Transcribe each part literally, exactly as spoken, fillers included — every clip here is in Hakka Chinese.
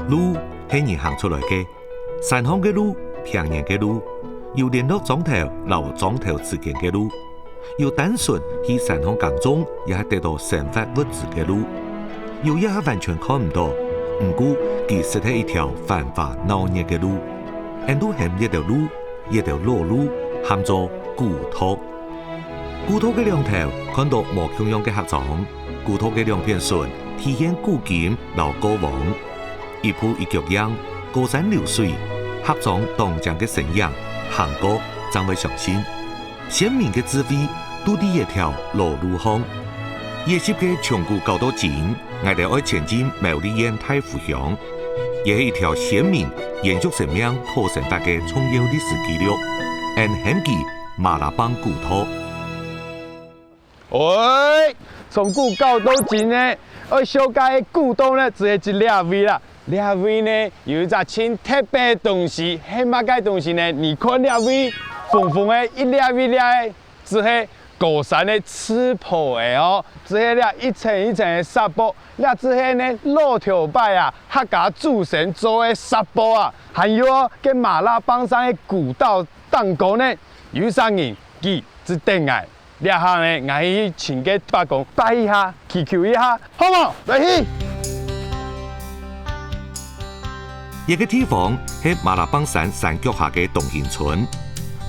路係人行出來个，山項个路、平原个路，有連絡庄頭摎庄頭之間个路，有單純去山項耕種也係得到生活物資个路，有也係完全看毋到，毋過其實係一條繁華鬧熱个路。𫣆都喊這條路，這條老路，喊做古道。 古道个兩頭看到無共樣个客庄，古道个兩片脣體現古今摎過往。一步一腳印，高山流水，客庄當靚个身影，行過正會相信，先民个智慧都在這條老路項。這集个從古搞到今，𠊎兜愛前進苗栗縣大湖鄉，也係一條先民延續生命討生活个重要歷史記錄。𫣆喊佢 馬拉邦古道。喂，從古搞到今呢，愛紹介个古道呢，就係這位啦。這位呢，有一隻盡特別个東西，係麼个東西呢？你看這位，紅紅个一粒一粒个，就係高山个刺波仔哦，就係這一層一層个石礐，這就係呢老頭擺啊，客家祖先做个石礐啊，還有哦，該馬拉邦山个古道頂高呢，有一儕人，佢 就等𠊎。這下呢，𠊎去尋該伯公拜一下，祈求一下，好無？來去！這个地方係馬拉邦山山腳下个東興村，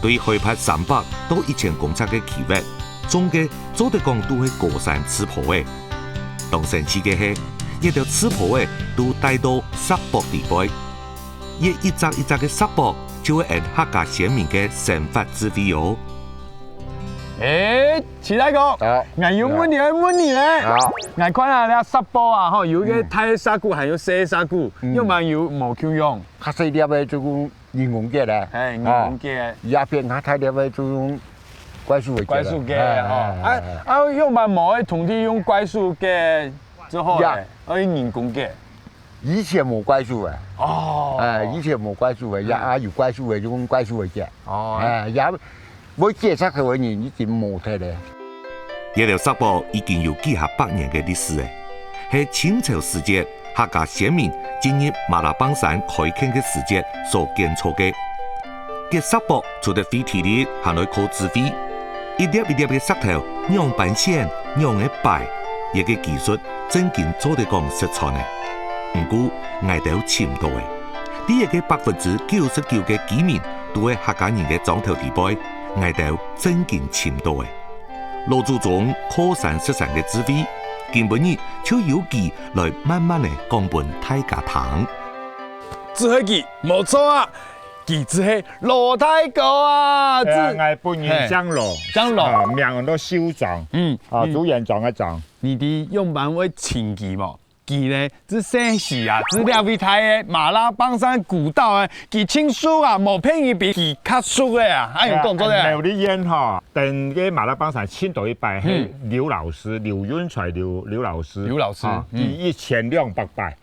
對海拔三百到一千公尺个區域，種个做得講都係高山刺波仔。當生趣个係，這兜刺波仔都戴到石礐裡背，這一隻一隻个石礐就係𫣆客家先民个生活智慧哦。 欸，徐大哥，啊，𠊎有問題愛問你呢。啊，𠊎看啊，這石礐啊，吼，有一個大石礐，還有細石礐，嗯，仰般有無共樣？較細粒个就講人工結个，欸，人工結个。啊，這片較大粒个就講怪樹个結个。怪樹結个，吼。欸，欸，欸。啊，仰般無愛通通用怪樹結就好咧，愛人工結。 以前無怪樹个。哦。欸，以前無怪樹个，也，嗯，啊，有怪樹个，就用怪樹个結。哦。欸，也會結石頭个人已經無忒咧。這兜石礐已經有幾下百年个歷史咧，係清朝時節客家先民進入馬拉邦山開墾个時節所建造个。 結石礐除忒費體力，還愛靠智慧。一粒一粒个石頭仰般選、仰仔擺，這个技術正經做得講失傳咧。毋過，𠊎兜尋到咧，在這个百分之九十九个居民都係客家人个庄頭裡背，𠊎兜正經尋到咧。老祖宗靠山食山个智慧，今晡日就由佢來慢慢仔講分大家聽。 就係佢，無錯啊！佢就係羅大哥啊！哎呀，這，𠊎本人姓羅，嘿，姓羅。啊，名安到秀莊，嗯，啊，嗯。朱元璋个莊。你知仰般會尋佢無？佢呢，這細時啊，這這位大个馬拉邦山古道啊，佢盡熟啊，無別人比佢較熟个啊！哎喲，哎呀，講做个啊。哎，苗栗縣吼，登个馬拉邦山盡多一擺，嗯。係劉老師，劉運財劉，劉老師，劉老師，啊，嗯。佢一千兩百擺。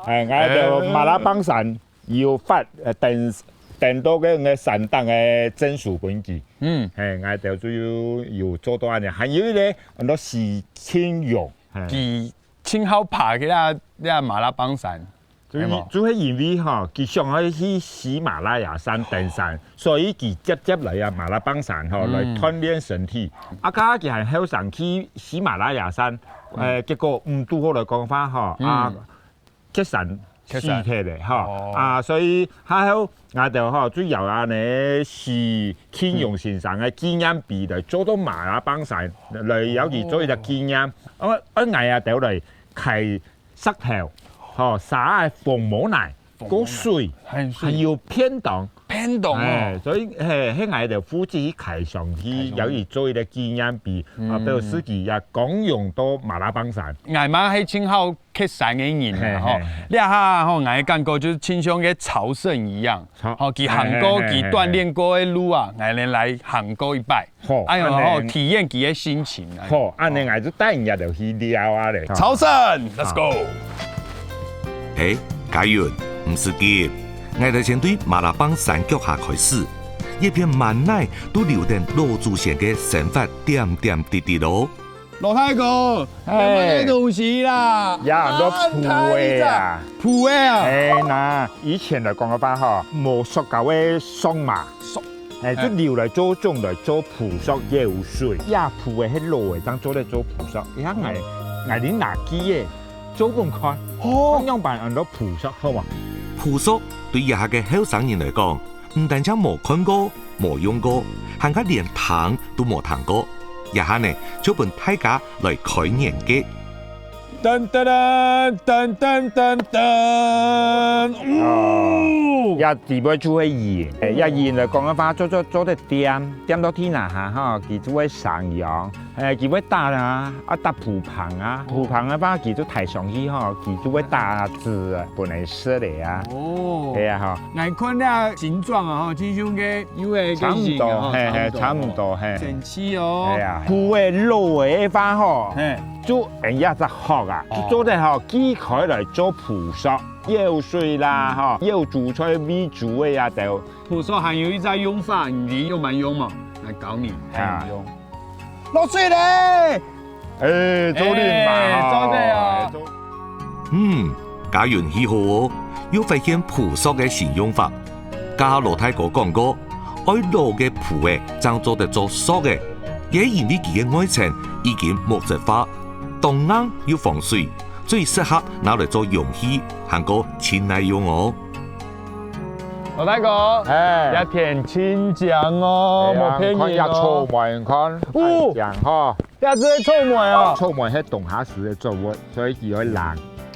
哎，𠊎兜馬拉邦山有發，呃，登，登到該个山頂个證書分佢。嗯。嘿，𠊎兜就有，有做到恁樣。還有一個，安到許清勇。嘿。佢盡好爬个啦，那馬拉邦山，就係，係無？就係因為吼，佢想愛去喜馬拉雅山登山，所以佢輒輒來啊馬拉邦山吼，嗯。來鍛鍊身體。啊，剛剛佢還後生去喜馬拉雅山，呃，結果，嗯，拄好來講法吼，啊，嗯。 缺山，缺山。死忒咧，吼。哦。啊，所以下後𠊎兜吼，就有恁呢許清勇先生个紀念碑來做到馬拉邦山，來邀佢做一個紀念。哦。啊，啊，𠊎兜來開石頭，吼，沙个紅毛泥，紅毛泥。過水，很水。還有便當。便當哦。哎，所以，嘿，係𠊎兜負責去開上去，開上去。邀佢做一個紀念碑，啊，嗯。表示佢也光榮到馬拉邦山。𠊎嘛係盡好 缺山个人啊，吼。嘿，嘿。這下吼，𠊎感覺就親像个朝聖一樣，好。吼，佢行過，嘿，嘿，嘿，佢鍛鍊過个路啊，嘿。𠊎等來行過一擺。好，哎喲，恁呢。吼，體驗佢个心情啊。好，恁呢𠊎就帶你兜去尞啊咧。朝聖，let's go。好。嘿，嘉雲，毋使急，𠊎兜先對馬拉邦山腳下開始，一片滿哪都留等老祖先个生活點點滴滴咯。老大哥，嘿。有麼个東西啦？呀，很多莆仔啊。莆仔啊。哎，那以前來講个話吼，無塑膠个塑嘛。塑。哎，就留來做種來做莆塑藥水。呀，莆仔係老个，正做得做莆塑。你看𠊎，𠊎你拿枝仔，做分看。哦。仰般安到莆塑好無？莆塑對這下个後生人來講， 毋單淨無看過、無用過，還較連聽都無聽過。這下呢，就分大家來開眼界。噔噔噔，噔噔噔噔，哦，哦。這底背就會引，哎，這引來講个話，做做做得點，點到地泥下吼，佢就會生秧。 哎，佢會搭啊，啊搭莆棚啊，莆棚个話佢就抬上去吼，佢就會搭子啊，分人食个啊。哦。係啊吼。𠊎看這形狀啊吼，就像該有个形啊吼，差毋多，嘿嘿，差毋多，嘿。整齊哦。係啊，莆仔老个話吼，嘿。就恁樣隻殼啊，哦。就做得吼，鋸開來做莆塑，舀水啦吼，舀煮菜、煨煮个啊都。莆塑還有一隻用法，你有蠻用嘛？來教你，啊。還有用。 落水咧！哎，做得嘛，哎，做得哦。嗯，嘉雲去好哦，又發現莆塑个新用法。頭下老大哥講過，愛老个莆仔正做得做塑个，也因為佢个外層已經木質化，當硬又防水，最適合拿來做容器，還過盡耐用哦。老大哥，哎。這田盡靚哦，哎呀，無騙人哦。你看這草莓，你看，哦。恁靚吼。 這係草莓啊。草莓係冬下時个作物，所以佢愛冷。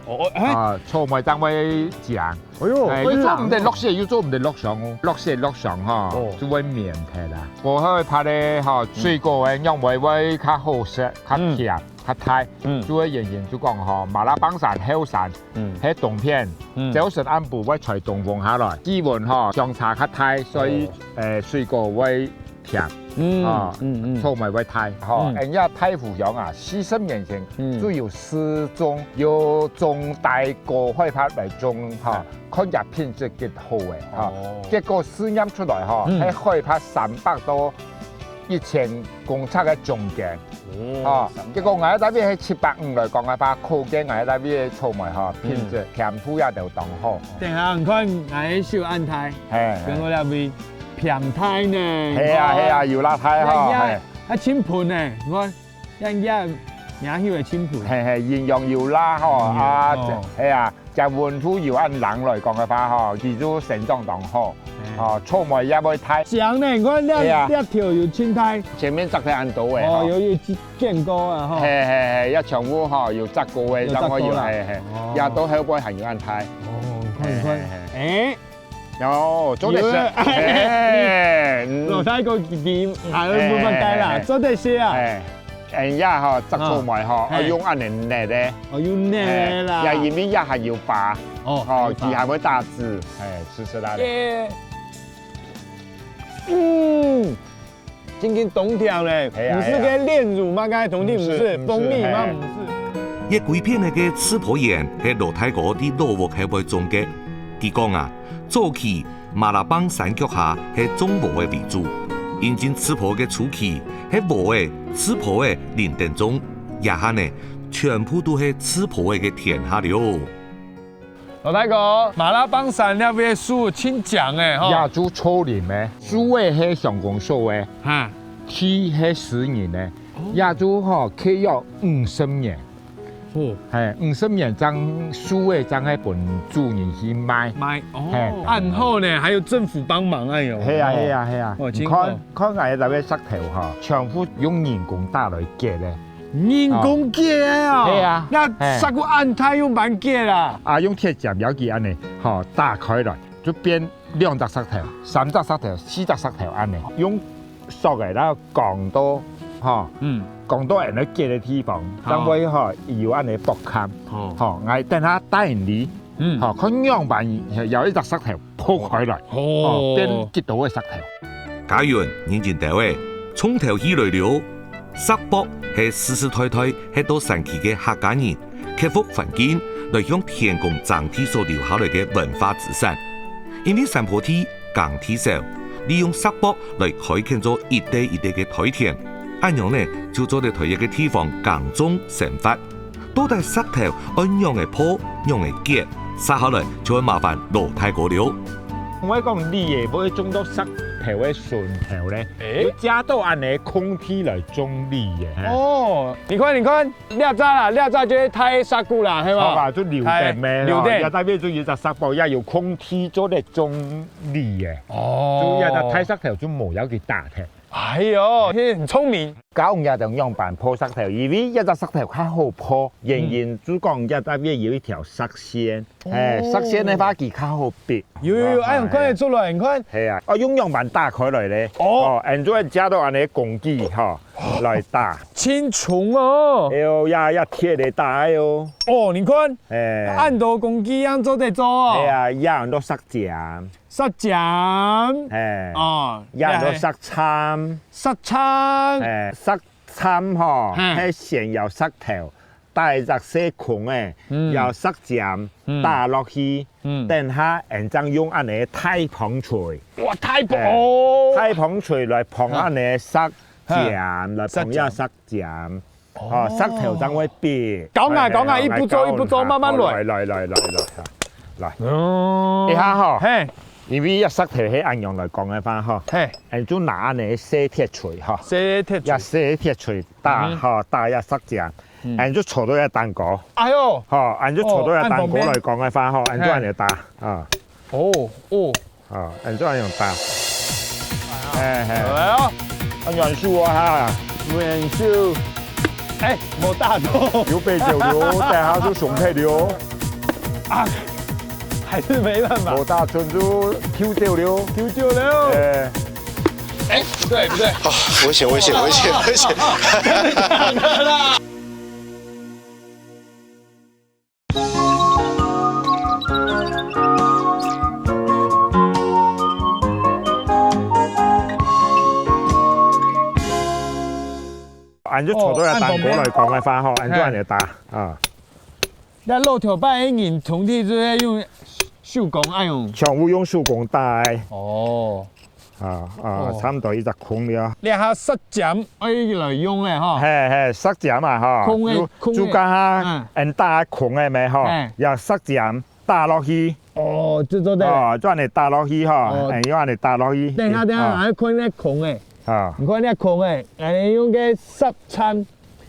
哦，哦，哎。啊，草莓正會靚。哎喲，哎，又做毋得落雪，又做毋得落霜哦。落雪落霜吼，哦。就會綿忒啦。無害怕咧吼，水果个樣會會較好食、較甜、嗯。較大。嗯。就會人人就講吼，馬拉邦山後山，嗯。係冬天，嗯。朝晨暗晡會吹東風下來，氣溫吼相差較大，所以，哦。呃，水果會 甜，嗯，啊，嗯，嗯。草莓會大，吼，嗯。恁樣大湖鄉啊，四十年前，嗯。就有試種，有種大个海拔來種，哈，嗯。看起來品質極好个，哈。哦。結果試驗出來，哈，嗯。係海拔三百到一千公尺个中間，哦，啊，三百。結果𠊎這片係七百五來講个話，可見𠊎這片个草莓，哈，品質，嗯。甜度也都當好。等下你看，𠊎手恁大，嘿，嘿。跟我這位 平大呢，係啊，你看。係啊，有罅大吼，呀，呀，嘿。啊，盡肥呢，你看，呀，呀，也有盡肥。嘿，嘿，營養有罅吼，嗯，啊，哦。這，係啊，這溫度又恁冷來講个話吼，佢就生長當好，嘿。哦，草莓也會大。像呢，你看這，係啊。這條有盡大。前面摘忒恁多个，哦，吼。有，有見過啊，吼。嘿，嘿，嘿，也全部吼，有摘過个，有摘過啦。然後有，嘿，嘿，哦。也都後背還有恁大。哦，你看，你看，嘿，嘿，嘿。哎， 哦，做得食。有啊。嘿，嗯。老大哥，你還有問問題啦，嘿，嘿，嘿。做得食啊。哎，哎呀吼，摘草莓吼，啊。嘿。愛用恁樣捏个。哦，用捏个啦。哎，也因為也還有疤，哦，哦，還有疤。佢還會打籽，哎，試試啦。耶。嗯。 正經當甜咧，係啊，毋係該煉乳嘛，該東西毋係，係啊。毋係，蜂蜜嘛，毋係，係。毋係。一歸片个个刺波圓，係老大哥在老屋後背種个。佢講啊，早期馬拉邦山腳下係種禾仔為主，因為刺波个初期係禾仔、刺波仔輪等種，這下呢，全部都係刺波仔个天下了。 老大哥，馬拉邦山該位樹盡靚欸，吼。這就樹林欸，樹仔係鄉公所个，哈。地係私人个，哦。這就吼，契約五十年。哦。嘿，五十年正樹仔正係分主人去賣。賣，哦，嘿。恁好呢，還有政府幫忙，哎喲。係啊，係啊，係啊。哦，你看，真好。看𠊎這位石頭吼，全部用人工打來結个。 人工結个啊？係啊，該，嘿。石頭恁大用板結啊？啊，用鐵鉗摎佢恁樣，吼，打開來，就變兩隻石頭、三隻石頭、四隻石頭恁樣，用索仔摎扛到，吼，嗯。扛到恁樣結个地方，好。正會吼，有恁樣駁坎，好。吼，𠊎等下帶你，嗯。吼，看仰般有一隻石頭 破開來，哦。哦，變幾多个石頭。嘉雲認真兜欸，從頭起來了。石駁係世世代代歇到山區个客家人，克服環境來向天公爭地所留下來个文化資產。因為山坡地耕地少，利用石駁來開墾做一垤一垤个梯田，恁樣呢就做得在一個地方耕種生活。到底石頭愛仰仔鋪、仰仔結，續下來就愛麻煩老大哥了。𠊎講你會種到石頭个脣頭呢，欸，有加到恁樣空地來種你个。哦，你看，你看， 這隻啦，這隻就係大石牯啦，係無？好吧，就留等咩咯。留等。也代表就有隻石駁，也有空地做得種梨个。哦。就這隻大石頭就無要去打忒。哎喲，你很聰明。教人家仰般鋪石頭，因為這隻石頭較好鋪，原因就講這代表有一條石線，哦。哎，石線个話佢較好逼。有有有，哎，看得出來，你看。係啊，哦，用仰般打開來咧。哦。哦，恁樣就加到恁樣工具哈。 來打。真重哦。哎喲，呀，呀，鐵个打个哦。哦，你看，哎。恁多工具樣做得做哦。哎呀，呀，恁多石尖。石尖。哎。哦，呀，恁多石杉。石杉。哎，石杉吼，嘿。係先有石頭， 打一隻細空个，嗯。有石尖，嗯。打落去，嗯。等下，𠊎正用恁樣大磅錘。哇，大磅，哎，哦。大磅錘來磅恁樣石尖，啊。來磅這石尖。石尖。哦。哦，石頭正會變。講啊，哎，講啊，哎，一步做一步做，來，慢慢來。來，來，來，來，來，來。哦。一下吼，嘿。因為這石頭係恁樣來講个話吼，嘿。哎，就拿恁樣細鐵錘吼，細鐵錘。這細鐵錘 打，嗯。吼，打這石尖，嗯。恁樣就坐到這頂高。哎喲。吼，恁樣就坐到這頂高，哦，恁方便。來講个話，吼，恁樣就恁樣打，嘿。啊。哦，哦。啊，恁樣就恁樣打。哎，嘿。來哦。啊，軟手啊，哈。軟手。哎，無打到。有被救了，等下就上去了。啊，還是沒辦法。無打中就救救了。救救了。哎。 哎，不對，不對。啊，危险，危险，危险，危险！恁樣就坐到這頂高來講个話吼，哦，恁樣就恁樣打，啊。 該老頭擺个人，通常就係用手工恁樣。全部用手工打个。哦。啊，啊，哦。差毋多一隻空了。這下石尖愛來用咧，吼。嘿，嘿，石尖啊，吼。空个，就，空个。就講下，嗯。恁打空个咩，吼。嘿。這石尖打落去。哦，就做得。哦，就恁樣打落去，吼。哦。哎，用恁樣打落去。等下，等下，啊。還看該空个。啊。你看該空个，哎，用該石杉，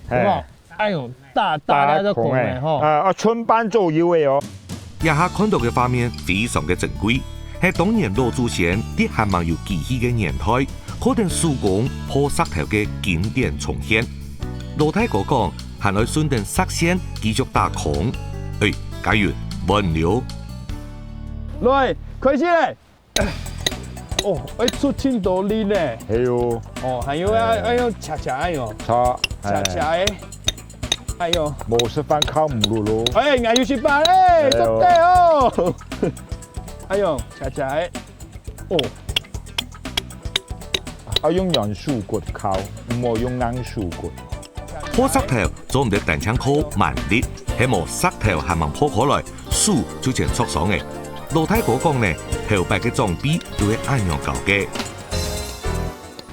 嘿。有無？ 哎喲，大，大家都講个吼。啊，啊，寸半左右个哦。這下看到个畫面非常个珍貴，係當年老祖先在還吂有機器个年代，靠等手工鋪石頭个經典重現。老大哥講，還愛順等石線繼續打空。哎，佳云，換了。來，開始咧！ 哦，愛出盡多力呢。係喲。哦，還有啊，哎。愛用恰恰愛喲。恰，恰恰个。哎喲。無食飯靠母乳咯。哎，𠊎有食飯咧，哎喲。做得哦。哎喲，恰恰个。哦。愛用軟手骨敲，毋好用硬手骨。 鋪石頭做毋得單淨靠蠻力，係無石頭還吂鋪好來，手就先著傷个。老大哥講呢，頭擺个長輩都係恁樣教个。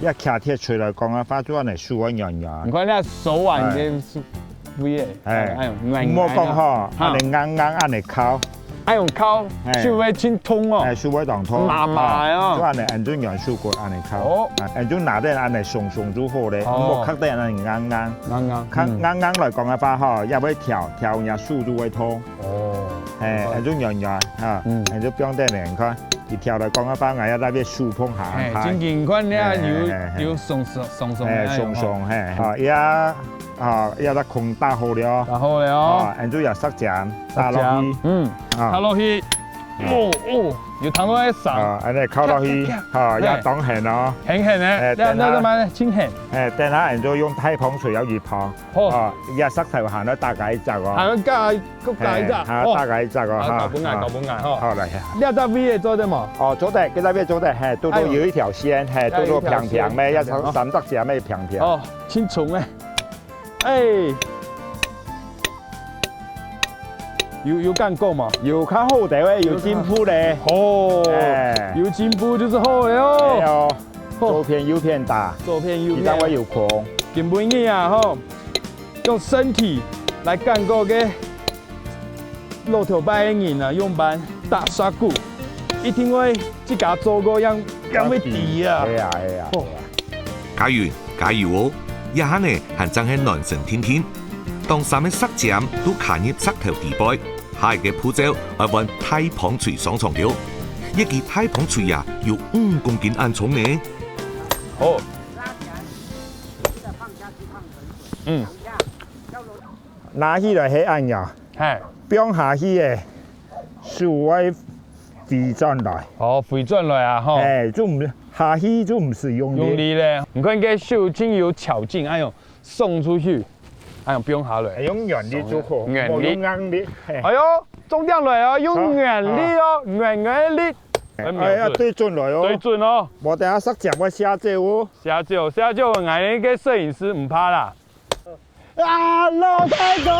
這擎鐵錘來講个話，就恁樣手愛軟軟。你看這手腕个手位个，哎，哎，哎喲，毋好講吼，哈。恁樣硬硬恁樣敲。 愛用敲，哎。手會真痛哦。哎，手會當痛。麻麻个哦。啊，就恁樣，恁樣軟手骨恁樣敲。哦。啊，恁樣拿等恁樣鬆鬆就好咧，哦。毋好刻等恁樣硬硬。硬硬，刻，嗯。硬硬來講个話吼，也會跳，跳人家手就會痛。哦。哎，哦。恁樣軟軟，哈，嗯。恁樣放等咧，你看，一跳來講个話，𠊎也特別手碰下，哎，哈。真緊，你看你啊，哎，有，哎，哎。有鬆鬆，鬆鬆的，哎，哎，鬆鬆，哦。嘿，好，也 啊，這隻空打好了。打好了。啊，恁樣就這石尖，打落去。石尖，嗯，啊。打落去。嗯。哦，哦，有聽到該聲。啊，恁樣敲落去，啪，啪，啪。哈，也當絚哦。嘿。絚絚个，哎，這，等下。這做麼个？真絚。哎，等下恁樣就用大磅錘摎佢磅。好。啊，這石頭還愛打加一隻哦。還愛加，再加一隻。嘿，還愛打加一隻哦，哦。哈，好，交分𠊎，啊。交分𠊎，吼。好，來。這隻位置做得無？哦，做得，這隻位置做得，嘿，多多有一條線，哎喲。嘿，多多平平个，這有一條線。這三，三隻尖个平平。哦，真重个。 哎。有，有感覺嘛？有較好兜个，有進步咧。哦，哎。有進步就是好了哦。哎喲，好。左片右片打，左片右片。佢正會有空。今晡日啊，吼，用身體來感覺个老頭擺个人啊，用板打石牯，一定會自家做過，樣，樣會知啊。係啊，係啊，哦。係啊。 加油，加油哦！這下呢，還正係暖身定定。當三个石尖都卡入石頭底背，下一個步驟愛換大磅錘上場了。一支大磅錘啊，有五公斤恁重呢。好。嗯。拿起來係恁樣，嘿。放下去个，手愛回轉來。哦，回轉來啊，吼。哎，就毋，下去就毋使用力。用力咧，你看這手真有巧勁，哎喲，送出去，哎喲，放下來。哎，用軟力就好，送，軟力。莫用硬力。嘿。哎喲，重點來哦，用軟力哦，好。軟軟力。哎，哎，要對準來哦。對準哦。無等下石尖會射走哦。射走，射走，𠊎个攝影師毋怕啦。 啊，老大哥，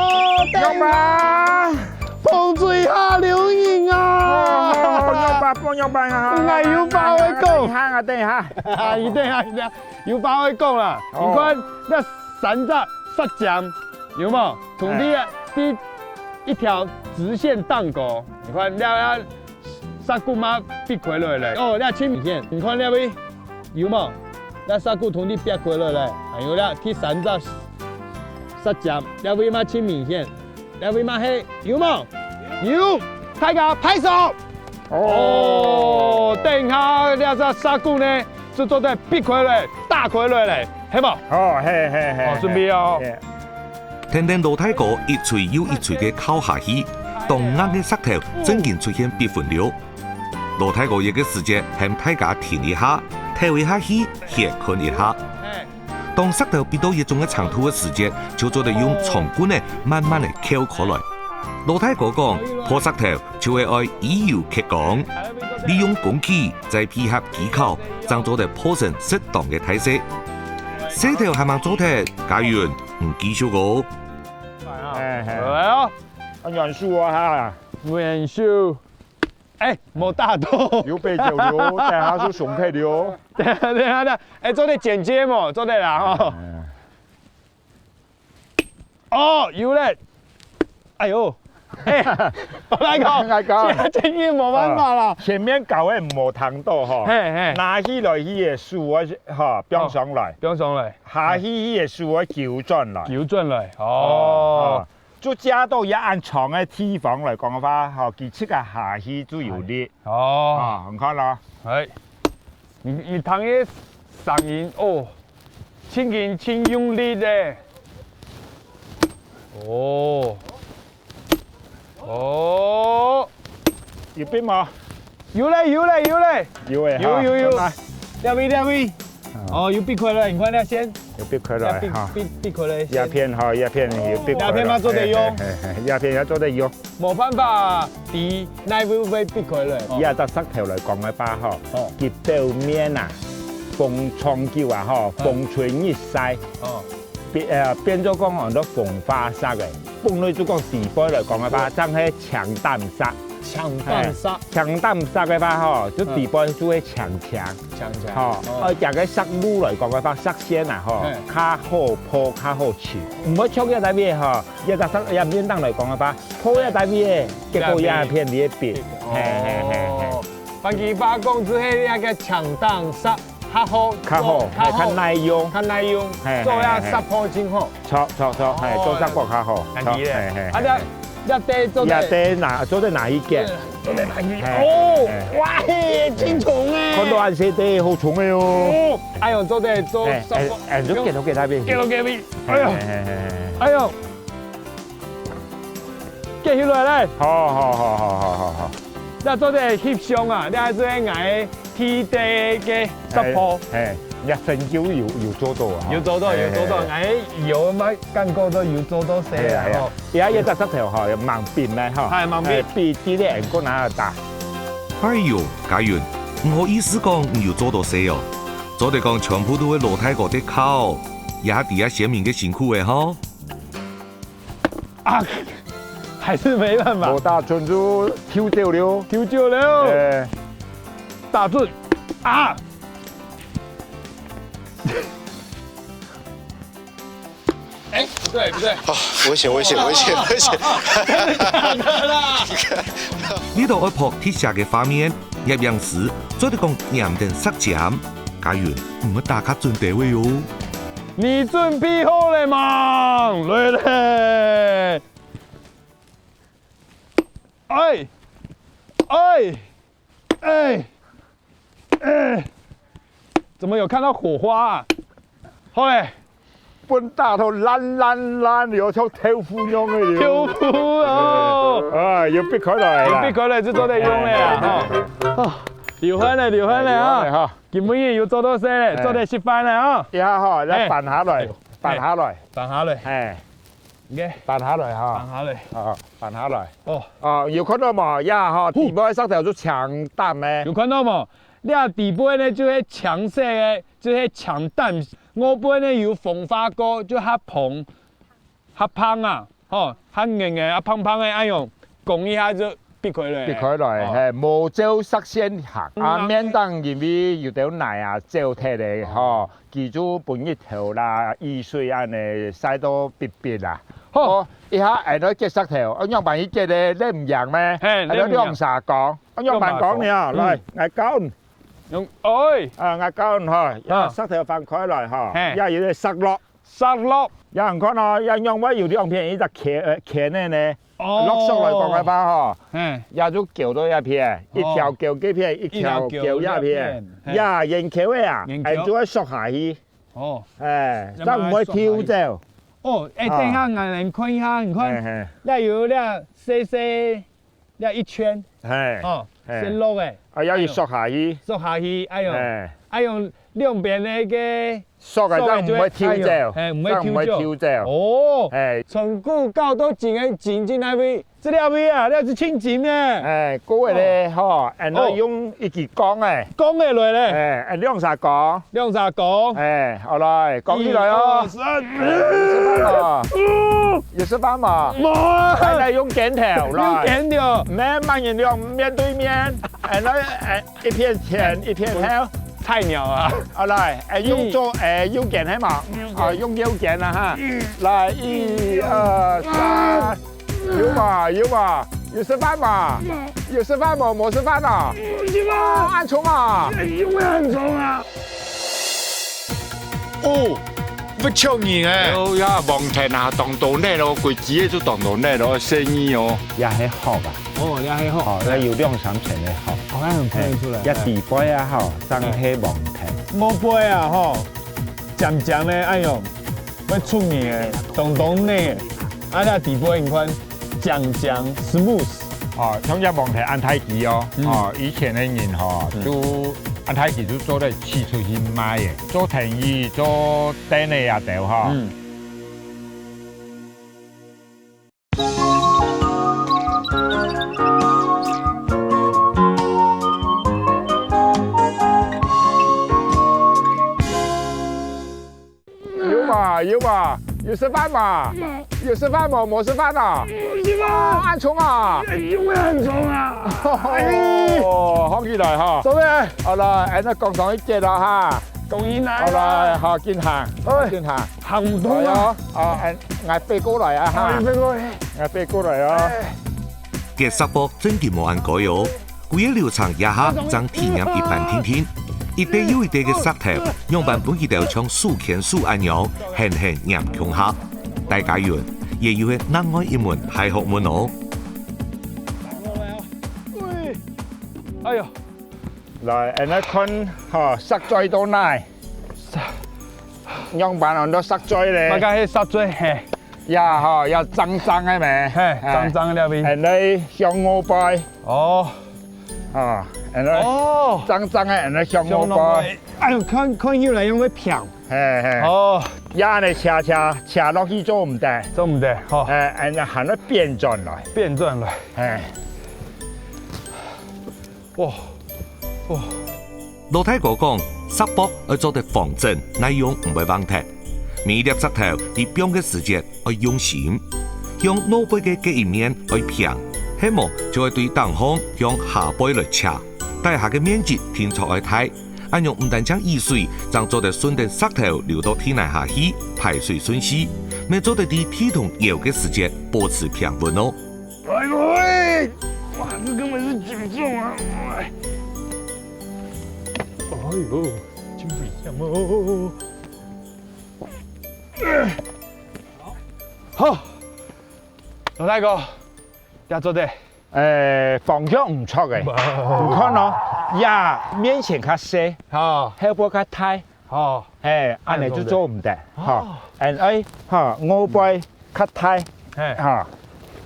等下！放水下流人啊！哦，仰般，仰般啊？𠊎有話愛講。等一下啊，等一下。啊，你等一下，你等一下，有話愛講啦。哦。你看，該三隻石尖，有無？同你啊，哎。第一條直線當高，你看，了，了， 石牯嘛必開來咧。哦，這盡明顯。你看這位，有無？這石牯同你必開來咧。還有這第三隻石尖，這位嘛盡明顯。這位嘛係，有無？有！大家拍手！哦。哦，等下這隻石牯呢，就做得必開來，打開來咧，係無？哦，嘿，嘿，嘿，哦，準備哦。嘿。 跈等老大哥一錘又一錘个敲下去，當硬个石頭正經出現必紋了。老大哥這個時節喊大家停一下，透一下氣，歇睏一下。當石頭逼到一種个程度个時節，就做得用長棍仔慢慢仔撬開來。老大哥講，破石頭就係愛以柔克剛，利用工具再配合技巧，正做得破成適當个大細。細頭還吂做忒，家人，你繼續哦。哎，哎。來哦。啊，軟手啊哈。軟手。哎，無打到。有被救了，等下就上課了。等下，等下，等下。哎，做得剪接無？做得啦，吼。哎。 哦，有咧。哎喲，哎，我來講，來講。現在真的無辦法啦。啊，前面搞的無聽到吼，嘿，嘿。拿起來去的手啊，吼，放上來。哦，放上來。下去去的手啊，扭轉來。扭轉來，哦。哦，哦。就加到也恁長的地方來講的話，吼，佢自家下去就有力。哦。啊，你看啦。哎。 你，你聽个聲音哦，真緊真用力咧。哦。哦。有變無？有咧，有咧，有咧。有咧哈，有，有，有。來。這位，這位。啊。哦，有變開了，你看那線。有變開了哈。這變，變，變開了線。這片哈，這片有變開了。這片嘛做得用。嘿，嘿，嘿，嘿，這片也做得用。 無辦法，知哪位會必開來。以這隻石頭來講个話吼，哦。佢表面啊，放長久啊吼，嗯。風吹日曬，哦。變，呃，變做講安到風化石个。本來就講底背來講个話，哦。正係青膽石。青膽石。嘿，青膽石个話吼，就底背就會青青。青青。吼，哦。而且个石路來講个話，石線啊吼，嘿。較好鋪，較好泅。毋會像這隻位吼， 這隻石，這面頂來講个話，鋪這隻位个，結果這片你會變。哦。嘿，嘿，嘿，嘿。換句話講，就係這個青膽石較好，較好，較好，嘿，較耐用。較耐用，嘿，做這石鋪真好。嘿，嘿，嘿。著，著，著，嘿，哦，做石鋪較好。恁樣咧。著，嘿，嘿，啊，這，嘿。這底做得，這底拿，做得拿去揀。做得拿去，嘿，哦，嘿。哇，嘿，真重欸。看到恁細底，好重个哦。哦，哎喲，做得做石鋪。嘿，哎，哎，就揀到給那邊去。揀到給那邊。哎喲。嘿，嘿，嘿，嘿。哎喲。 結起來咧。好，好，好。這做得翕相啊，這係𠊎个第一个石鋪。嘿，嘿，這成就有，有做到啊。有做到，有做到，嘿，嘿。𠊎有嘛感覺到有做到事啊，嘿啊，嘿啊。吼。這一隻石頭吼，有蠻平个吼。係，蠻平。哎，比第一个還過難打。哎喲，家人，毋好意思講你有做到事哦。做得講全部都係老大哥在敲，這下底下先民个辛苦个吼。 啊，還是沒辦法。無打準就丟走了。丟走了。哎。打準。啊！哎，不對，不對。啊，危險，危險，危險，危險。呢度愛拍特寫个畫面，攝影師做得講黏等煞尖，嘉雲毋會打卡準到位哦。你準備好了嗎？來咧！哎，哎，哎，哎，怎麼有看到火花啊？好嘞。 分打到爛爛爛，有像豆腐樣个了。豆腐哦。啊，有必開來啦。有必開來就做得用了啊，哈。啊，流汗了，流汗了啊。流汗了哈。今晡日有做到事了，哎。做得食飯了啊。一下哈，來哎。扳下來，哎。扳下來。扳下來。哎。OK。扳下來哈。扳下來。啊，扳下來。哦。啊，有看到無？呀哈，呼。底背石頭就青淡个。有看到無？這底背呢，就係青色个，就係青淡。外背呢有風化過，就較蓬，較膨啊，吼，較硬个，啊，膨膨个，恁樣，講一下就必開了。必開來，哦。嘿，無照直線行，嗯，啊，啊。免得因為有兜泥啊，走忒个，哦。吼。 佢就分日頭啦、雨水恁呢曬到必必啦。好。哦，一下𠊎來結石頭，哦，仰般去結咧？你毋贏咩？嘿，𠊎來兩儕講，哦，仰般講呢？你毋贏。來，嗯。𠊎教你。用，哎。啊，𠊎教你吼，啊。石頭翻開來吼，嘿。也有一個石落。石落。也你看哦，也仰會有兩片一隻圈，呃，圈个呢？ 哦。落手來講个話吼，嘿。也就勾到一片，哦。一條勾該片，一條勾這片。一條勾這片，嘿。呀，圓勾个啊，圓勾。哎，就愛縮下去。哦。哎，正毋會溜走。哦，哎，啊。等一下，𠊎來看一下，你看，嘿，嘿。這有這細細，這一圈，嘿，哦，嘿。先落个，啊，要去縮下去。哎喲，縮下去，哎喲，嘿。哎喲，兩邊个該 縮个正毋會溜走，哎喲，嘿，毋會溜走。正毋會溜走。哦，哎。從古到今个金在哪位？在這位啊，這係真金呢。哎，各位咧，哦。吼，恁樣用一支槓哎。槓个來咧。哎，哎，兩儕槓。兩儕槓。哎，好來，槓起來哦。一二三。哎，有食飯無？有食飯無？無啊。來，來，用拳頭，來。用拳頭。毋係，慢點用，面對面。哎，來，哎， 一片前，一片後。菜鳥啊。啊，來，哎，用左，哎，右肩係嘛？啊，用右肩啊哈。來，一二三，有無？有無？有食飯無？有食飯無？無食飯啊？有食飯。啊，恁重啊？有恁重啊？哦， 會笑人哎。哦呀，黃藤啊，當多呢咯，規枝个就當多呢咯，細義哦。也係殼啊。哦，也係殼。哦，該有兩三層个殼。哦，該恁樣看得出來。哎，也底背啊，吼，正係黃藤。外背啊，吼，尖尖个，哎喲，會出泥个，當當呢。啊，該底背你看， 靚靚smooth。哦，像這黃藤恁大支哦，嗯。哦，以前个人吼，嗯。就恁大支就做得取出去賣个，做藤椅、做凳仔也兜吼。嗯。有無？有無？有食飯無？無。有食飯無？無食飯啊？無食飯。啊，恁重啊？因為恁重啊。哦，放起來哈。做咩？好啦，恁樣講上一節啦哈。講起來啦。好啦，好，緊行，哎。緊行。行毋動啊。哎喲，啊，哎，𠊎背過來啊哈。哎，背過來。𠊎背過來啊。哎。 結石礐真經無恁該哦，歸個流程這下正體驗一般定定，一垤又一垤个石頭，仰般分佢兜像手牽手恁樣，狠狠黏共下。大家運，也又係另外一門大學問哦。哎喲，來，恁樣看，吼，石嘴到哪？仰般安到石嘴咧？大概係石嘴，嘿。 呀吼，愛錚錚个咩？嘿，哎，錚錚个這位。恁樣向外背。哦。啊，恁樣哦。錚錚个，恁樣向外背。向外背。哎喲，看，看起來像會平。嘿，嘿。哦。呀，恁樣斜，斜，斜落去做毋得。做毋得，吼。哎，恁樣還愛反轉來。反轉來。嘿。 哇，哇。老大哥講，石礐愛做得方正，耐用毋會橫忒。每一粒石頭，你放个時節愛用心。向外背个該一面愛平，係無就愛對頂項向下背來斜，底下个面積定著愛大。恁樣毋單淨易水，正做得順等石頭流到地泥下去，排水順序，乜做得在地動搖个時節保持平穩哦。哎呦喂！哇，這根本是緊張啊！哎呦，真危險哦！好，老大哥，這做得。誒，方向毋著誒。你看哦，這面前較細，好，後背較大。 哦，嘿，恁樣就做毋得，哦。吼。恁樣，吼，外背較大，嘿。吼。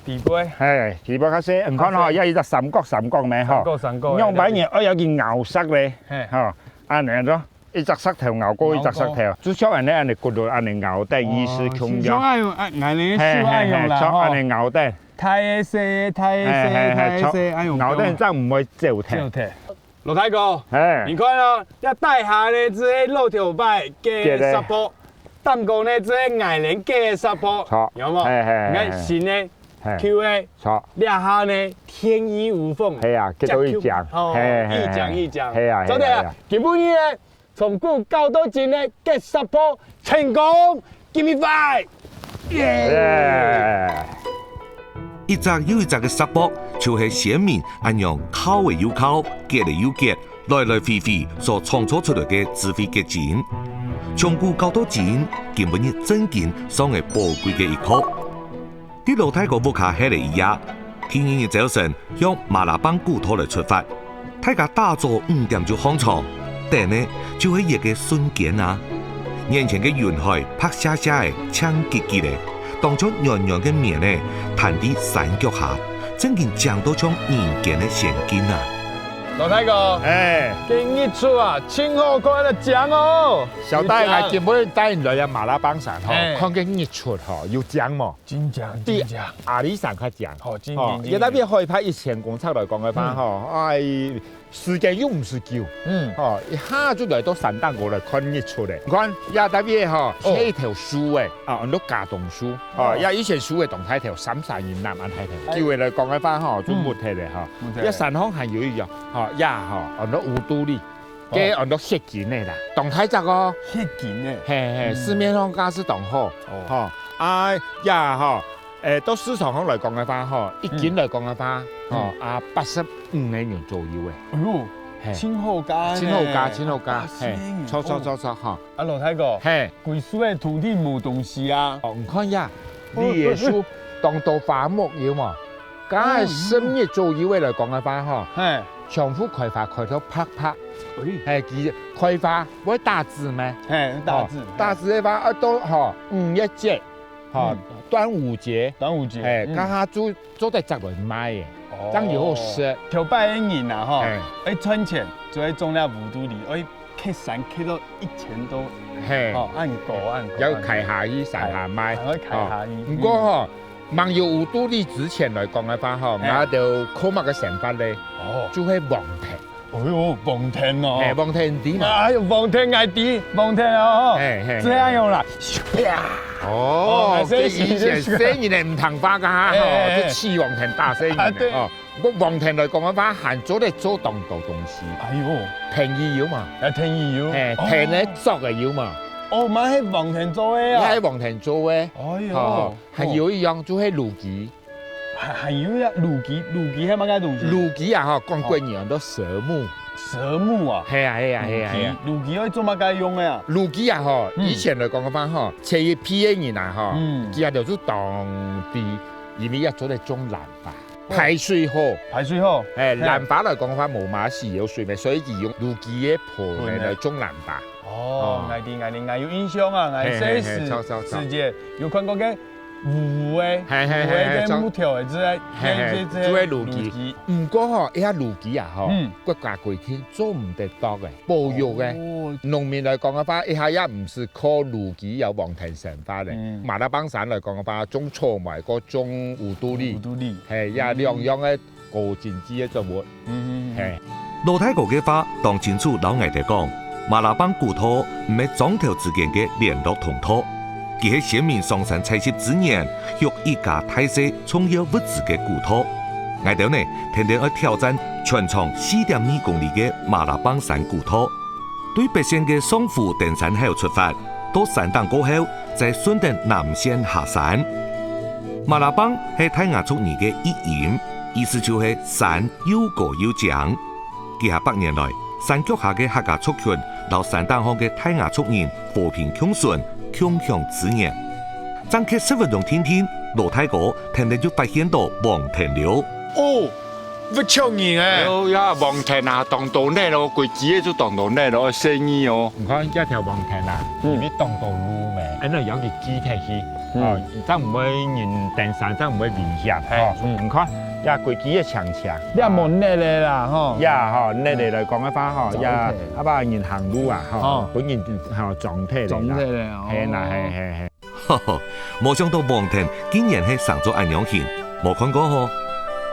底背。嘿，底背較細，你看吼，較細。也一隻三角，三角呢，吼。三角，三角，仰般人愛有佢拗實咧，嘿。吼，恁樣咯，一隻石頭拗過一隻石頭，拗過。就像恁樣，恁樣骨碌恁樣拗，但意思共樣。哦，就像恁樣，啊，恁樣手恁樣啦，嘿，嘿，嘿，吼。像恁樣拗，但。大个細个，大个細个，嘿，嘿，嘿，大个細个，像，恁樣拗，但正毋會走忒。走忒。 老大哥，嘿。你看哦，這底下呢，這係老頭擺个石礐，頂高呢，這係𠊎等个石礐，著。有無？嘿，嘿，你看新个，嘿。舊个，著。這下呢，天衣無縫，嘿啊，結到一張，哦，嘿，嘿，一張一張，嘿啊，嘿啊，做得啊，嘿啊。今晡日呢，從古到今呢，个石礐 成功！Give me five！耶！耶！一隻又一隻个石礐，就係先民恁樣敲仔又敲，結仔又結，來來回回所創造出來个智慧結晶。從古到今，今晡日正經算係寶貴个一課。 在老大哥屋下歇了一夜，第二日朝晨，向馬拉邦古道來出發。大家打早五點就䟘床，等个就係這个瞬間啊！眼前个雲海白雪雪仔，淨吉吉仔，當像軟軟个棉仔，攤在山腳下，正經靚到像人間个仙境啊！老大哥，哎。今日出啊，真好看个靚哦！小弟，有靚。𠊎今晡日帶你來這馬拉邦山吼，哎。看个日出吼，有靚無？ 真靚，對，真靚。阿里山較靚。吼，真靚，吼，真靚。也特別海拔一千公尺來講个話，嗯。吼，哎，時間又毋使久。嗯。吼，一下就來到山頂高來看日出咧。你看，也特別吼，哦。這一頭樹仔，啊，安到茄苳樹。哦。吼，也以前樹仔當大頭，三十英尺恁大頭。哎。久仔來講个話，吼，就嗯。沒忒咧，吼。沒忒。也山項還有一樣，吼，也吼，安到烏肚里。 哦。該安到雪金个啦，當大隻哦。雪金个。嘿，嘿，嗯。市面上價是當好。哦。吼，啊，也吼，誒，到市場上來講个話吼，一斤來講个話，嗯。吼，嗯。啊，八十五个銀左右个。哎喲，嘿。真好價呢。真好價，真好價，八十五个銀。嘿，著，著，著，著，吼。啊，老大哥，嘿。歸樹个土地無東西啊。哦，你看呀，哦，你个樹當多花木有無？ 該十日左右个來講个話吼，嘿。全部開花開到白白。哎。嘿，其實開花會打子咩？嘿，打子，哦，嘿。打子个話，啊，到吼，五月節，吼，嗯。端午節，端午節，嘿，嗯。該下就做得摘來賣个，哦。正有好食。頭擺个人啊，吼，嘿。愛賺錢，就愛種這烏肚里，愛 𢯭山𢯭到一千多，嘿。吼，恁高，恁高，要𢯭下去，山下賣。嘿，還愛𢯭下去。哦，毋過吼，吂有烏肚里之前來講个話吼，嘿。𠊎兜靠麼个生活咧？哦。就係黃藤。哎喲，黃藤哦。嘿，黃藤知嘛？哎喲，黃藤𠊎知，黃藤哦。嘿，嘿，這樣用啦。哦，哦，這以前細人仔毋聽話个哈，吼，嘿，嘿。就揤黃藤打細人仔，啊，對。哦。 毋過黃藤來講个話，還做得做當多東西。哎喲。藤椅有嘛？啊，藤椅有。嘿，哦。藤个桌个有嘛？哦，嘛係黃藤做个啊。也係黃藤做个。哎喲。哦，還有一樣就係蘆薊。還，還有呀，蘆薊，蘆薊係麼个東西？蘆薊啊，吼，講國語安到蛇木。蛇木啊？係啊，係啊，係啊，係啊。蘆薊，蘆薊愛做麼个用个啊？蘆薊啊，吼，嗯。以前來講个話，吼，前一輩个人啊，吼，嗯。佢兜就當知，因為也做得種蘭花。 排水好。排水好。哎，嘿。蘭花來講个話，無麼个需要水咩，所以佢用蘆薊个盆來種蘭花。哦，哦。𠊎知，𠊎知，𠊎有印象啊，𠊎細時，嘿，嘿，嘿，著，著，著。時節有看過个烏烏个，嘿，嘿，嘿，烏烏个，嘿，著。木條个，這，嘿，嘿，這，這，就係蘆薊。蘆薊。毋過吼，這下蘆薊啊，吼，嗯。國家規定做毋得剁个，保育个。哦。農民來講个話，這下也毋使靠蘆薊有黃藤生 發咧。嗯。馬拉邦山來講个話，種草莓，過種烏肚里。烏肚里。嘿，也兩樣个高經濟个作物。嗯。嘿。老大哥个話當清楚摎𠊎兜講，馬拉邦古道毋係庄頭之間个聯絡通道，佢係先民上山採集資源，畜一家大細重要物資个古道。𠊎兜呢，天天愛挑戰全長四點二公里个馬拉邦山古道，對北線个上湖登山口出發，到山頂過後，再順等南線下山。馬拉邦係泰雅族語个譯音，意思就係山又高又靚。 幾下百年來，山腳下个客家族群摎山頂項个泰雅族人和平共存，共享資源。正歇十分鐘定定，羅大哥跈等就發現到黃藤了。哦，會著人欸！哎喲呀，黃藤啊，當多呢咯，規枝仔就當多呢咯，細義哦。你看這條黃藤啊，嗯。裡面當多蘆咩？哎，那要去鋸忒去，嗯。哦，正毋會人登山，正毋會危險，哎，哦。嗯。你看，這規枝仔長長。 這無net个啦，吼。呀，吼，net个來講个話，吼，嗯。呀，啊，把人行路啊，吼，哦。分人，吼，撞忒个啦。撞忒个，哦。係啦，係，係，係。無想到黃藤竟然係生做恁樣形，無看過吼。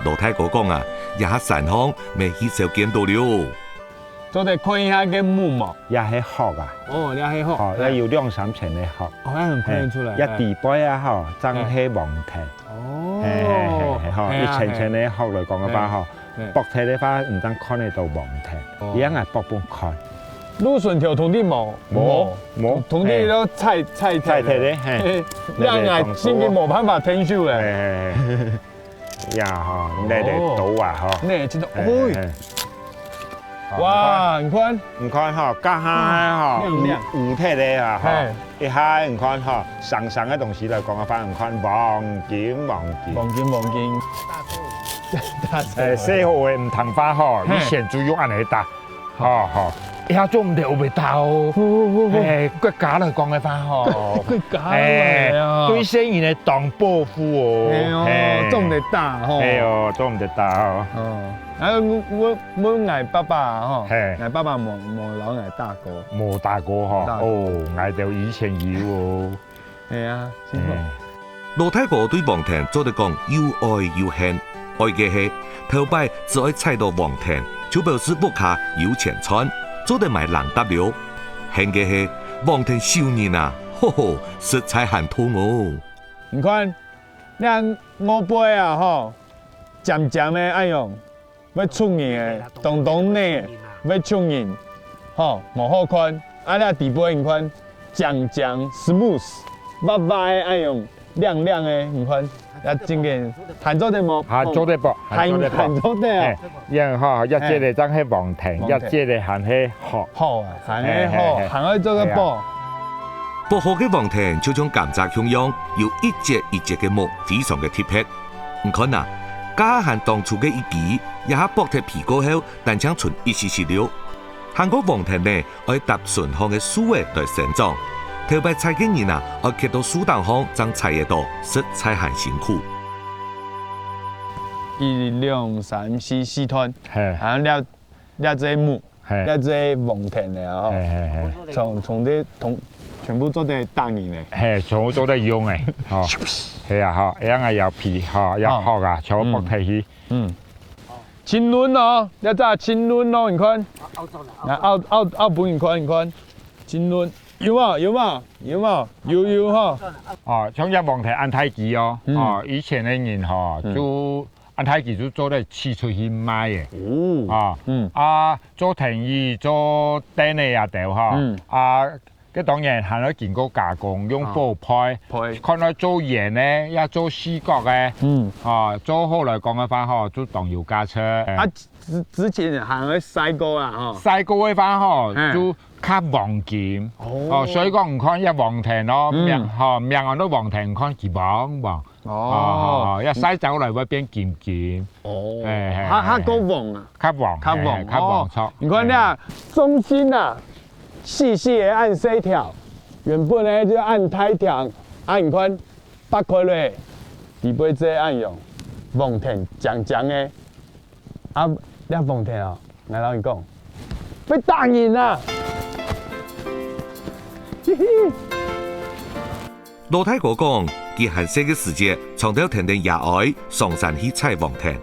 羅大哥講啊，這下山項乜係少見到了。做得看一下个木無？這係殼啊。哦，這係殼。哦，這有兩三層个殼。哦，還很看得出來。哎，這底背啊，吼，正係黃藤。哦。係，係，係，係，吼，係啊，一層層个殼來講个話，吼， 嘿。剝忒个話，毋正看得到黃藤，哦。這樣啊，剝分看。蘆筍頭通常無，無，無，無，通常都採，嘿。採忒个。採忒个，嘿。嘿，這樣啊，真个無辦法𢯭手咧。嘿，嘿，嘿。呀，吼，你來，來，哦。刀啊，吼。那真的，嘿，嘿，哦。嘿。哇，你看。你看吼，這下吼，啊，亮亮。烏，烏忒个啊，吼。嘿。 一下你看吼，生生个東西來講个話，你看黃金，黃金。黃金，黃金。大哥。哎，細伙仔毋聽話吼，嘿。以前就用恁樣打，吼，吼。一下做毋得，會打哦。哦，哦，哦。哎，國家來講个話吼。國家來啊。哎，對細人仔當保護哦。哎喲，嘿。做毋得打吼。哎喲，做毋得打哦。哦，啊，我，我，我問𠊎爸爸吼，嘿。𠊎爸爸無，無摎𠊎打過。無打過吼，無打過。哦，𠊎兜以前有哦。 係啊，辛苦。嗯。羅大哥對黃藤做得講又愛又恨，愛个係，頭擺只愛採到黃藤，就表示屋下有錢賺，做得買零嗒了。恨个係，黃藤愁人啊，吼吼，實在還痛哦。你看，這外背啊，吼，尖尖个恁樣， 會出人个，當當呢，會出人，吼，無好看。啊，這底背你看，靚靚，smooth，滑滑个，恁樣，亮亮个，你看，也真个，還做得無？還做得無？還，還做得無？還做得哦。嘿，因為吼，一節个正係黃藤，黃藤。一節个還係殼。好啊，還係好，嘿，嘿，嘿。還愛做个寶。嘿啊。剝好个黃藤就像甘蔗共樣，有一節一節个目，非常个特別。 你看啊，該還當粗个一枝，這下剝忒皮過後，單淨伸一息息了。還過黃藤呢，愛搭脣項个樹仔來生長。頭擺採个人啊，愛蹶到樹頂項正採得到，實在還辛苦。一、兩、三、四，四段。嘿。啊，這，這隻木 嘿。這隻黃藤个吼，嘿，嘿，嘿。從，從這同，全部做得打人个。嘿，全部做得用个，吼。係啊，吼，這樣啊，有皮，吼，有殼啊，全部剝忒去。嗯。真韌哦，這隻真韌哦，你看。啊，拗，拗，拗分你看，你看，真韌，有無？有無？有無？有，有吼。哦，像這黃藤恁大枝哦，嗯。哦，以前个人吼，嗯。就 恁大枝就做得取出去賣个。哦。啊，嗯。啊，做藤椅、做凳仔啊兜吼。嗯。啊，該當然還愛經過加工，用火焙，啊。焙。看愛做圓个，也做四角个。嗯。啊，做好來講个話吼，就當有價值。啊，之，之前還愛曬過啊，吼。曬過个話吼，嘿。就較黃金。哦。哦，所以講你看這黃藤哦，嗯。名，吼，名安到黃藤，你看佢黃黃。 哦。哦，哦，哦，這曬燥來會變金金。哦。嘿，嘿，佢，佢較黃啊。較黃，較黃，嘿，嘿，較黃，哦。著。你看這，嘿。中心啊，細細个恁細條，原本呢就恁大條，啊，你看，擘開咧，底背這恁樣，黃藤靚靚个。 啊，這黃藤哦，𠊎摎你講，會打人啊！羅大哥講，佢還細个時節，常透跈等爺哀上山去採黃藤。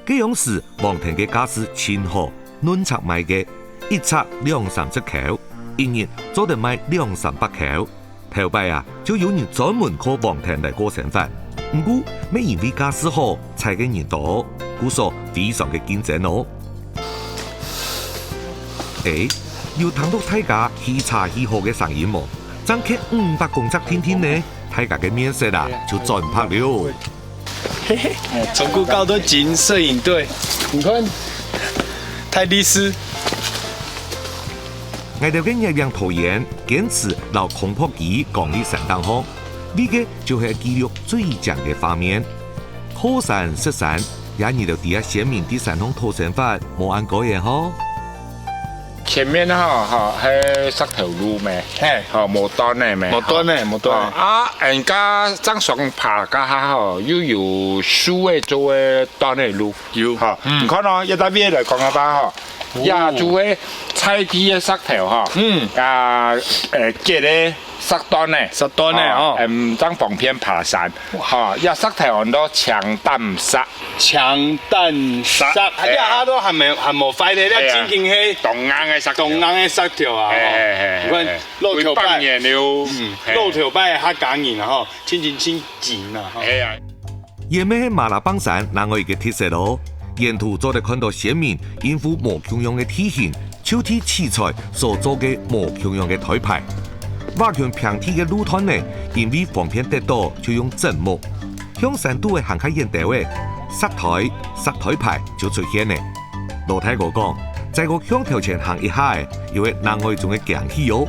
該央時，黃藤个價數盡好，論尺賣个，一尺兩三十箍，一日做得賣兩三百箍。頭擺啊，就有人專門靠黃藤來過生活。毋過，乜因為價數好，採个人多，故所非常个競爭哦。誒，有聽到大家嘻哈嘻哈个聲音無？正缺五百公尺定定呢，大家个面色啊，就轉白了。 嘿嘿，從古到今都緊攝影隊，你看，太歷史。𠊎兜个月亮桃園堅持摎空拍機扛在山頂項，為个就係記錄最靚个畫面。好山食山，也你兜知啊，先民在山項討生活，無恁該个吼。 前面吼，吼，係石頭路咩？嘿。吼，無斷个咩？無斷个，無斷个。吼，啊，人家正常爬該下吼，又有樹仔做个斷个路。有。吼，嗯。你看哦，一大片來講个話吼，哦。也就係在地个石頭吼，嗯。啊，呃，結个石斷个。石斷个，吼，哦。嗯，正方便爬山。 哈，這石頭安到強擔石。強擔石，哎呀。這下都還無，還無壞咧，這正經係當硬个石頭。當硬个石頭啊，吼。嘿，嘿，嘿，你看，嘿，嘿。老頭擺，幾百年了。嗯，嘿。老頭擺客家人啊，吼，真真真緊啊，吼。哎呀。也乜係馬拉邦山另外一個特色哦，沿途做得看到先民應付無共樣个地形， 就地取材所做个無共樣个台牌。瓦圈平地个路段呢，因為方便得到，就用枕木。向山肚仔行較遠兜仔，石台、石台牌就出現了。老大哥講，再過向頭前行一下仔，有个另外一種个驚喜哦。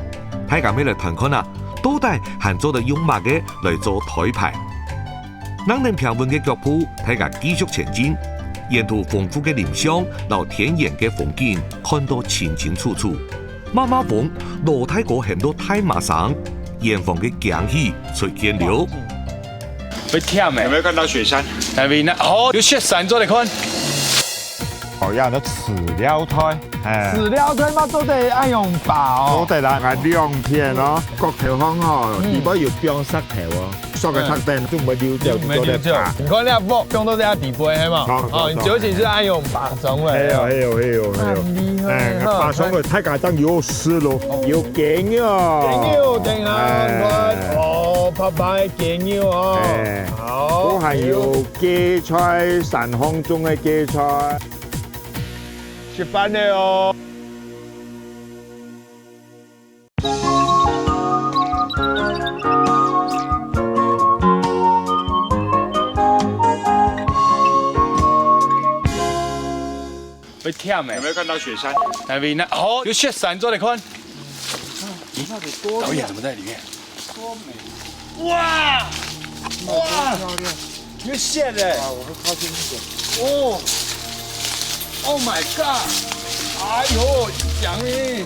大家乜來看看啊，到底還做得用麼个來做台牌？ 躘等平穩个腳步，大家繼續前進。沿途豐富个林相摎田園个風景看到清清楚楚。媽媽風，老大哥喊到大嫲聲，遠方个驚喜出現了。會甜欸。有沒有看到雪山？那邊呢？哦，有雪山，做得看。 哦，這樣个飼料袋，哎。飼料袋嘛做得恁樣擺哦。做得啦，啊，兩片哦，角頭項哦，嗯。裡背有放石頭哦，塑个特點，就毋會溜走，就毋會溜走。做得擺。你看這鑊放到這裡背，係嘛？好，好，哦，你酒精係恁樣擺上來哦。係哦，係哦，係哦，係哦。恁厲害，哎，哈。擺上來，大家正有食咯，哦。有雞肉。雞肉，等下，哎。你看，哦，白白个雞肉哦。哎。好。都還有 芥菜，山項種个芥菜。食飯了哦。會甜欸。有沒有看到雪山？那邊呢？哦，有雪山，做得看。咦，導演怎麼在裡面？ 哇！哇！有雪嘞！啊，我會靠近一點。哦，Oh my God！哎喲，強欸！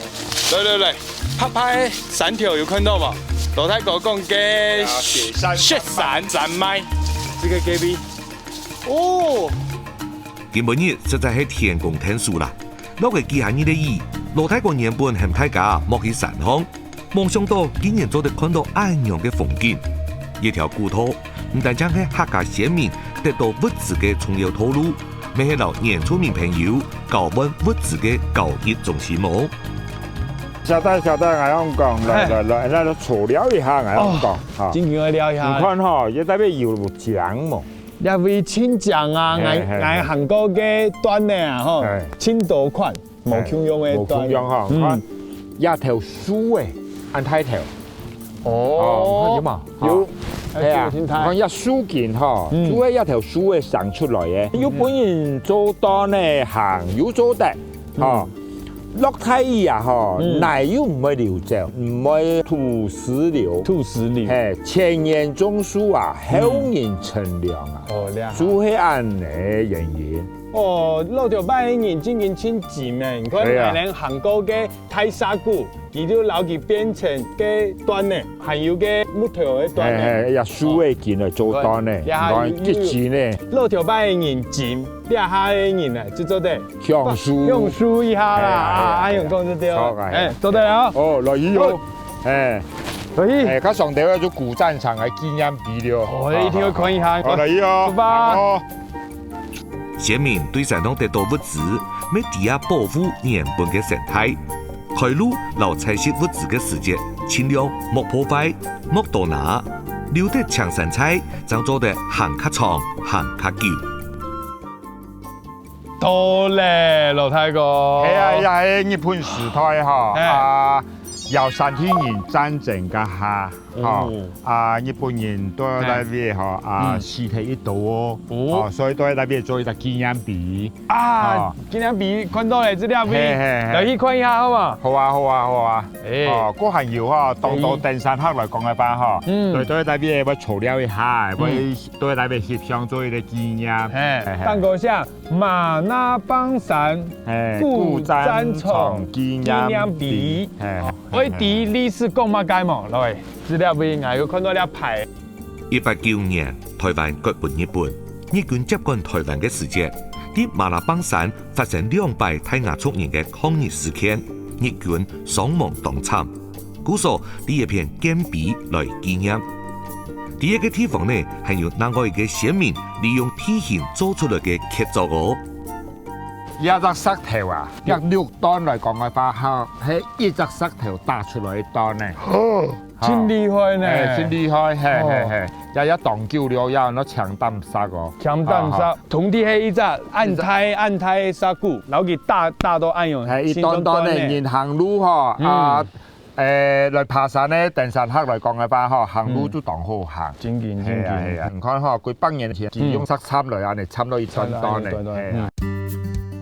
來來來，拍拍山頭有看到無？老大哥講个啊，雪山山脈。雪山山脈。這個K B。哦。今晡日實在係天公𢯭手啦！落个幾下日个雨，老大哥原本喊大家莫去山項， 無想到竟然做得看到恁樣个風景。一條古道，毋單淨係客家先民得到物資个重要道路，乜係摎原住民朋友交換物資个交易中心哦。曉得，曉得，𠊎同你講，來，嘿。來，來，來，坐尞一下，𠊎同你講，哦，哈。正經愛尞一下。你看吼，這代表有靚無？這位真靚啊，嘿，𠊎，嘿，𠊎行過个段仔啊，吼，嘿。真多款。 無共樣个段。無共樣吼，嗯。看，這頭樹仔，恁大頭。哦，哦，你看有無？有。係啊，哎，真大。你看這樹根吼，嗯。就係這頭樹仔生出來个。有分人做段仔行，有做得，吼。嗯。落大雨啊，吼，嗯。泥又毋會流走，毋會土石流。土石流。嘿，前人種樹啊，嗯。後人乘涼啊。哦，厲害。就係恁呢个原因。 哦，老頭擺个人正經真精明，你看，係啊。𠊎等行過个大峽谷，佢就摎佢變成个段仔，還有个木頭个段仔。嘿，嘿，這樹仔根來做段仔，哦，你看，這下有，有，幾精呢。老頭擺个人精，這下个人呢，就做得享受。享受一下啦，係啊，係啊，啊，係啊。恁樣講就對了。好，哎。哎，做得了哦。哦，來去哦。哦。哎。來去。哎，較上頭就古戰場个紀念碑了。哦，一定要看一下。好，來去哦。出發。好。 先民對山上得到物資，乜知啊保護原本个生態。開路摎採集物資个時節，盡量莫破壞，莫多拿，留得青山在，正做得行較長，行較久。到咧，老大哥。係啊，也係日本時代吼，哎。啊，尞山地人戰爭該下，吼，哦。啊，日本人都在該吼，啊，嗯。死忒一多哦，哦。哦，所以都在該做一個紀念碑。啊，哦。紀念碑看到咧，這粒碑，嘿，嘿，嘿。來去看一下好無？好啊，好啊，好啊。哎。哦，過還有吼，當多登山客來講个話吼，嗯。對，都在該會坐尞一下，會 都在該翕相做一個紀念。嘿，嘿，嘿。當高興，馬那邦山嘿，古戰場紀念碑。古戰場紀念碑。嘿，哦，嘿，嘿。愛知歷史講麼个無？來，資料位𠊎有看到這牌。一八九五年，台灣割分日本，日軍接管台灣个時節，在馬那邦山發生兩擺泰雅族人个抗日事件，日軍傷亡當慘。 故所在這片建碑來紀念。在這個地方呢，還有另外一個先民利用地形做出來个傑作哦。這隻石頭啊，這六段來講个話，哈，係一隻石頭打出來一段呢。哦，哈。真厲害呢。哎，真厲害，嘿，哦。嘿，嘿。這也當久了，也愛強膽石哦。強膽石，哈，哈。同時係一隻恁大恁大个石牯，然後佢打，打到恁樣，係，一段段呢，成段段呢。人行路吼，嗯。啊， 誒，來爬山个登山客來講个話吼，行路就當好行。嗯。真緊，真緊。係啊，係啊，你看吼，幾百年前，嗯。佢用石蠶來恁樣蠶到一段段呢。係啊，一段段，係啊。嗯。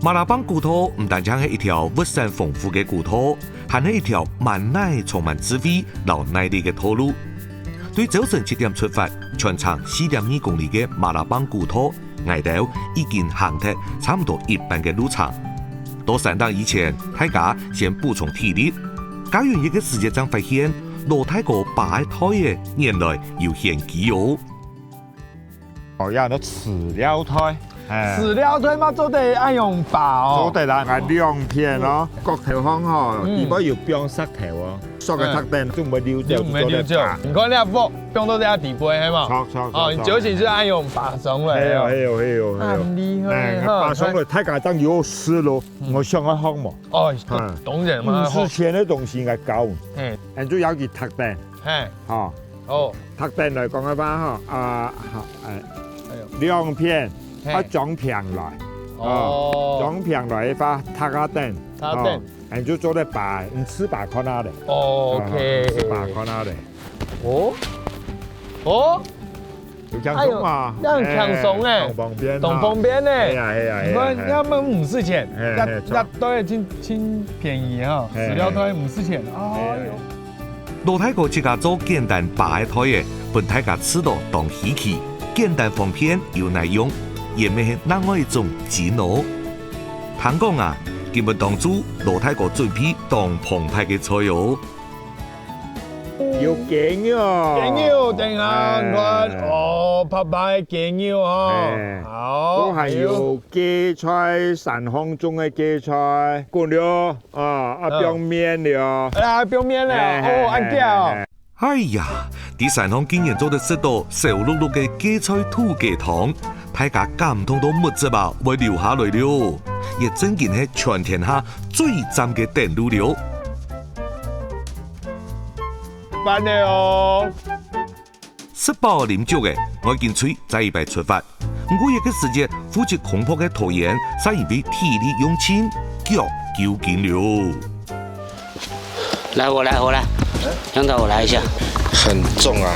馬那邦古道毋單淨係一條物產豐富个古道，還係一條滿哪充滿智慧摎耐力个道路。對朝晨七點出發，全程四點二公里个馬那邦古道， 𠊎兜已經行忒差毋多一半个路程。到山頂以前，大家先補充體力。加完一個時節正發現，老大哥揹个袋仔原來有玄機哦。哦，這安到飼料袋，哎。飼料袋嘛做得恁樣揹哦。做得啦，𠊎兩片哦，角頭項吼，嗯。底背有放石頭哦。 索个特點，嗯。就毋會溜走，就毋會溜走。就做得揹。你看這鑊放到這底背，係無？著，著，著，哦，你著。酒醒就愛用揹上來哦。係哦，係哦，係哦，係哦。恁厲害，哎，哈，揹上來，大家正有食咯。嗯。𠊎想愛學無？哦，嗯。當然嘛，毋使錢个東西𠊎教。嘿。恁就要佢特點。嘿。吼。哦。特點來講个話，吼，啊，好，哎，哎喲。兩片，嘿。啊，裝平來。哦。哦，裝平來个話，䌈下等。䌈下等。哦。 恁就做得揹，你試揹看下咧。哦，OK。啊，試揹看下咧。哦，哦，有輕鬆嘛？哎喲，恁輕鬆欸，哎，當方便啊。當方便呢。係啊，係啊，係啊，你看，係啊。要麼毋使錢，嘿，要，嘿，著。要都已經，真便宜哈，嘿，飼料都毋使錢。哎喲。嘿。老大哥自家做簡單揹个袋仔，分大家試著當稀奇，簡單方便又耐用，也乜係另外一種技能。聽講啊，今晡當晝老大哥準備 當澎湃个菜哦。有雞肉。雞肉，等一下，哎。你看，哦，白白个雞肉哦。哎。好，都還有，還有。雞菜，山項種个雞菜，滾了，啊，啊，嗯。放麵了。哎呀，放麵了，哎，哦，哎，恁遽哦。哎，哎。 哎呀，在山項竟然做得食著燒熝熝个芥菜土雞湯，大家感動到目汁啊會流下來了。這正經係全天下最讚个等路了。完了哦！食飽啉足个，愛緊催再一擺出發。 毋過這個時節，負責空拍个導演，煞因為體力用盡，腳勼筋了。來，我來，我來，楊導，我來一下。很重啊。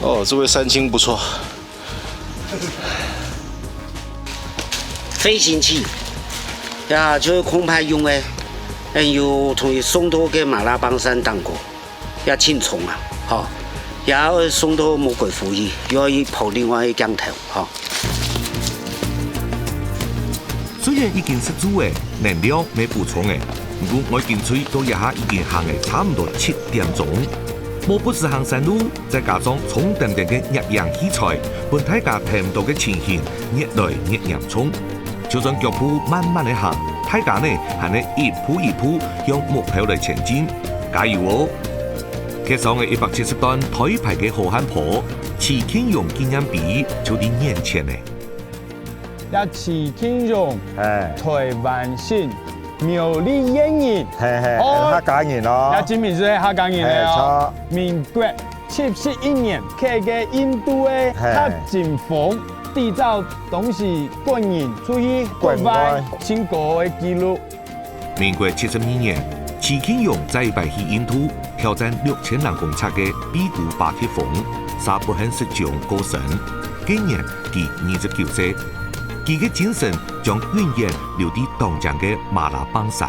哦，這位三清不錯。飛行器，呀，就係空拍用个，還有同佢送到个馬拉邦山頂高。 也盡重啊，吼，也愛送到魔鬼湖去，又愛去拍另外一鏡頭，吼。雖然已經食晝了，能量乜補充了，毋過愛緊催到這下已經行了差毋多七點鐘。無不時行山路，再加上重滇滇个攝影器材，分大家聽毋到个情形越來越嚴重。 就算腳步慢慢仔行，大家呢還係一步一步向目標來前進。加油哦！劇場个一百七十段台牌个好漢婆，徐慶榮紀念碑就在眼前呢。這徐慶榮，哎。台灣省苗栗縣人。嘿嘿，哦，客家人哦。也證明係客家人了哦。嘿，著。民國七十一年，去个印度个客進風，製造東西，國人出去國外，國外。盡高个紀錄。民國七十二年，徐慶榮再一擺去印度，挑戰六千零公尺个秘魯巴提峰，煞不幸失蹤過身。該年佢二十九歲。佢个精神將永遠留在當前个馬拉邦山。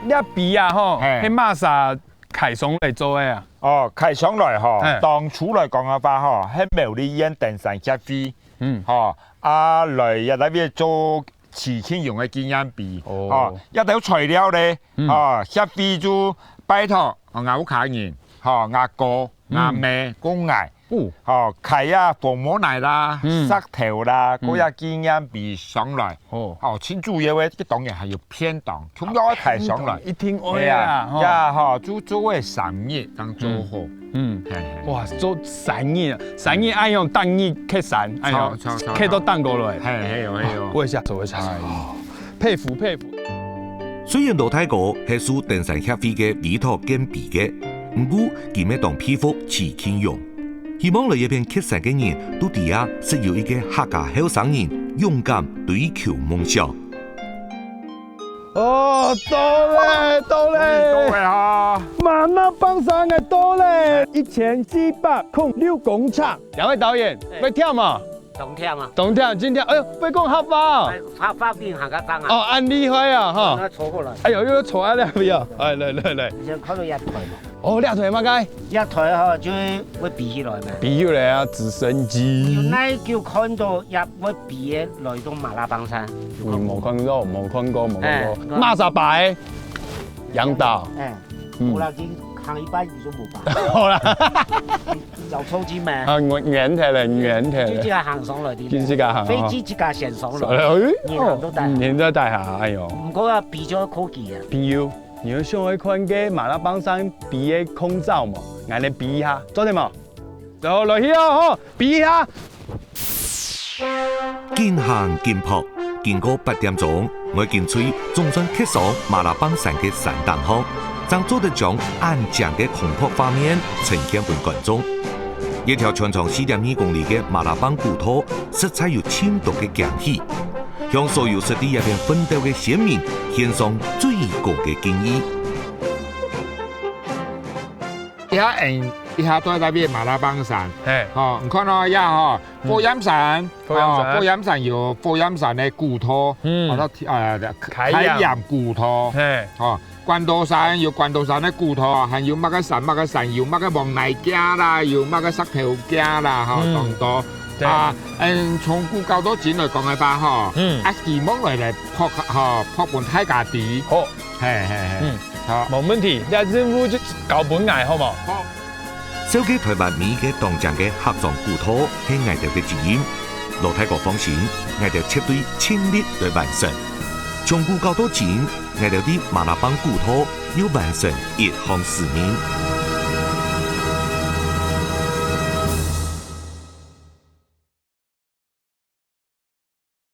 這碑啊吼，嘿。係麼儕㧡上來做个啊？哦，㧡上來吼，嘿。當初來講个話吼，係苗栗縣登山協會，嗯。吼，啊，來這位做徐慶榮个紀念碑，哦。哦，這兜材料呢，嗯。哦，協會就拜託，哦，𠊎屋下人，吼，𠊎哥、嗯。𠊎姆、公𠊎，哦。吼，㧡啊紅毛泥啦、嗯。石頭啦，嗯。過這紀念碑上來。哦。哦，盡主要个，這當然還有便當，重要个㧡上來。一定愛啊，嘿啊，吼。呀，吼，就做个三日當做好。嗯。嘿嘿。哇，做三日啊，三日愛用逐日㧡山，哎喲，著，著，著，㧡到頂高來。嘿，嘿喲，嘿喲。哇，我也想做一下。哦，佩服，佩服。雖然老大哥係受登山協會个委託建碑个，毋過佢乜當佩服徐慶榮。希望來這片蹶山个人都知啊，識有一個客家後生人勇敢追求夢想。 哦，到咧，到咧。到咧哈。馬拉邦山个到咧，一千四百空六公尺。兩位導演，哎。會跳嗎？當跳啊。當跳，真跳。哎喲，會講客話哦。哎，客話比客家話啊。哦，恁厲害啊，哈。那坐過來。哎喲，又坐在那邊啊。哎，來，來，來。你先看到一台嘛。 哦，這台麼个？這台吼，就會飛起來嘛。飛起來啊，直升機。有哪久看到也會飛个來到馬拉邦山？你無看過，無看過，無看過。哎，麼儕擺？楊導。哎，嗯。無啦，已經行一半你就無吧。好啦。腳抽筋咩？啊，軟，軟忒了，軟忒了。就這樣行上來的。就這樣行啊。飛機自家先上來。哎，人都帶好。嗯，人都帶好，哎喲。毋過啊，飛就要科技啊。飛有。 你有想愛看个馬拉邦山飛个空照無？𠊎來飛一下，做得無？走，落去哦，吼，飛一下。緊行緊撲，經過八點鐘，𠊎緊隨總算蹶上馬拉邦山个山頂項，正做得將恁靚个空拍畫面呈現分觀眾。一條全長四點二公里个馬拉邦古道，實在有盡多个驚喜。 向所有識在這片奮鬥个先民獻上最高个敬意。這下，嗯，這下都在那邊馬拉邦山。嘿。哦，你看到這吼，嗯。火焰山，火焰山。哦，火焰山有火焰山个古道，嗯。哦，到，呃，開眼。開眼古道。嘿。哦， 關渡山有關渡山个古道，還有麼个山麼个山，有麼个黃泥徑啦，有麼个石頭徑啦，吼，嗯。當多。對。啊，嗯，從古到到今來講个話，吼，嗯。啊，希望來來拍，吼，拍分大家知。好。嘿，嘿，嘿。嗯。好。無問題，這任務就交分𠊎，好無？好。紹介臺灣每一個當靚个客庄古道係𠊎兜个責任。老大哥放心，𠊎兜絕對盡力來完成。從古到到今， 𠊎兜在馬拉邦古道又完成一項使命。